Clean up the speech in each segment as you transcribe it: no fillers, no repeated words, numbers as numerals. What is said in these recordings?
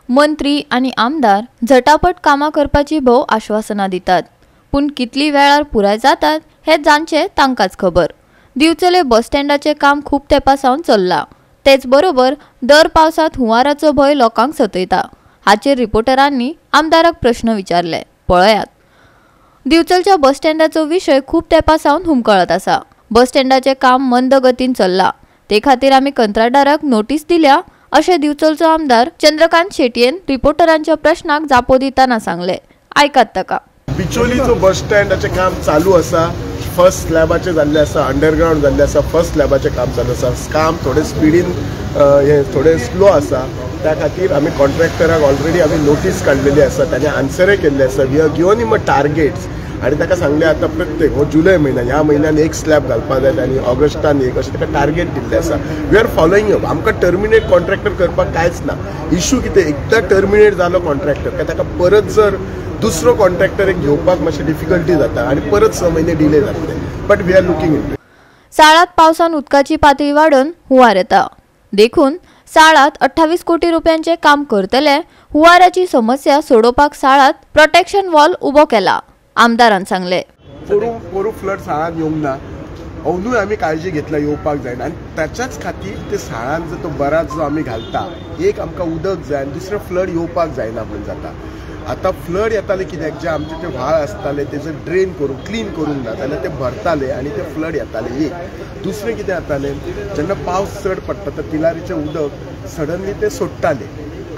मंत्री आनी आमदार झटापट कामां करपाची भोव आश्वासनां दितात, पूण कितली वेळार पुराय जातात हें जाणचें तांकांच खबर. दिवचले बस स्टँडाचें काम खूब तेंपा सावन चल्लां. तेच बरोबर दर पावसांत हुंवाराचो भंय लोकांक सतयता. हाचेर रिपोर्टरांनी आमदाराक प्रश्न विचारले. पळयात. दिवचलच्या बस स्टँडाचो विशय खूब तेंपा सावन हुमकळत आसा. बस स्टँडाचें काम मंद गतीन चल्लां, ते खातीर आमी कंत्राटदाराक नोटीस दिल्या अशें दिवचलचो आमदार चंद्रकांत शेटयेन रिपोर्टरांच्या प्रश्नाक जापो दितना सांगलें. आयकात ताका. बिचोलीचो बस स्टँडाचें काम चालू आसा. फर्स्ट स्लॅबाचें जाल्लें आसा, अंडरग्रावंड जाल्लें आसा, फर्स्ट स्लॅबाचें काम चालू आसा. काम थोडें स्पिडीन हें थोडें स्लो आसा, त्या खातीर आमी कॉन्ट्रॅक्टराक ऑलरेडी आमी नोटीस काडलेली आसा, ताणें आन्सरय केल्लें आसा. We have given him a targets आनी ताका सांगलें आतां प्रत्येक हो जुलय म्हयन्या ह्या म्हयन्यान एक स्लॅब घालपाक जाय आनी ऑगस्टान एक, अशें ताका टार्गेट दिल्लें आसा. We are following up. आमकां टर्मिनेट कॉन्ट्रॅक्टर करपाक कांयच ना. इशू कितें, एकदां टर्मिनेट जालो कॉन्ट्रॅक्टर काय ताका परत जर दुसरो कॉन्ट्रॅक्टर एक घेवपाक मातशें डिफिकल्टी जाता आनी परत 6 म्हयने डिले जातले. But we are looking in. साळांत पावसान उदकाची पातळी वाडून हुंवार येता, देखून साळांत 28 कोटी रुपयांचें काम करतले. हुंवाराची समस्या सोडोवपाक साळांत प्रोटेक्शन वॉल उबो केला, आमदारान सांगले. पोरू फ्लड साळांत येवंक ना, अजूनय आमी काळजी घेतल्या येवपाक जायना आनी ताच्याच खातीर ते साळांत जो तो बराच जो आमी घालता, एक आमकां उदक जाय आनी दुसरें फ्लड येवपाक जायना म्हणून जाता. आतां फ्लड येताले कित्याक, जे आमचे ते व्हाळ आसताले ते जर ड्रेन करूंक क्लीन करूंक ना जाल्यार ते भरताले आनी ते फ्लड येताले. एक दुसरें कितें जातालें, जेन्ना पावस चड पडटा तर तिलारीचें उदक सडनली ते सोडटाले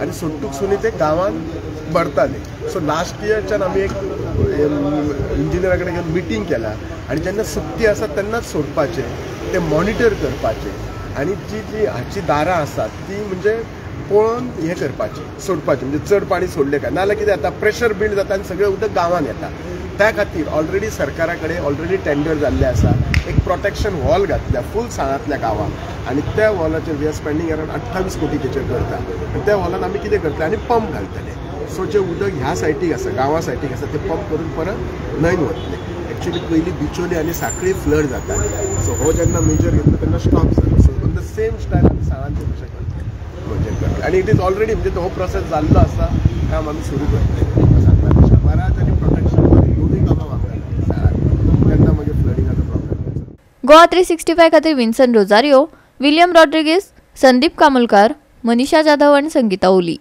आनी सोडटूक सुनी ते गांवांत भरताले. सो लास्ट इयरच्यान आमी एक इंजिनियरा कडेन घेवन मिटींग केला आनी जेन्ना सुकती आसा तेन्नाच सोडपाचें, ते मॉनिटर करपाचें आनी जी जी हाची दारां आसात ती म्हणजे पळोवन हें करपाचें, सोडपाचें, म्हणजे चड पाणी सोडलें काय नाजाल्यार कितें जाता, प्रेशर बिल्ड जाता आनी सगळें उदक गांवांत येता. त्या खातीर ऑलरेडी सरकारा कडेन ऑलरेडी टेंडर जाल्लें आसा, एक प्रोटेक्शन वॉल घातल्या फूल साळांतल्या गांवांत आनी त्या वॉलाचेर we are spending around 28 कोटी तेचेर करता. आनी त्या वॉलान आमी कितें करतले आनी पंप घालतले. सो जें उदक ह्या सायटीक आसा, गांवा सायटीक आसा, तें पंप करून परत न्हंयन वतलें. एक्चुअली पयलीं बिचोली आनी सांखळी फ्लड जाताली, सो हो जेन्ना मेजर घेतलो तेन्ना स्टॉप जालो. So on the same style आमी साळांत तें तशें करतले, म्हणजे आनी it is already म्हणजे तो प्रोसेस जाल्लो आसा, काम आमी सुरू करतले. सांगता बराच आनी प्रोटेक्शन दोनूय कामां वापरतले साळांत, तेन्ना मागीर फ्लडिंगाचो प्रॉब्लेम. गोवा 365 खातीर विन्सन रोजारियो, विलियम रॉड्रिगीस, संदीप कामुलकार, मनीषा जाधव आनी संगीता ओली.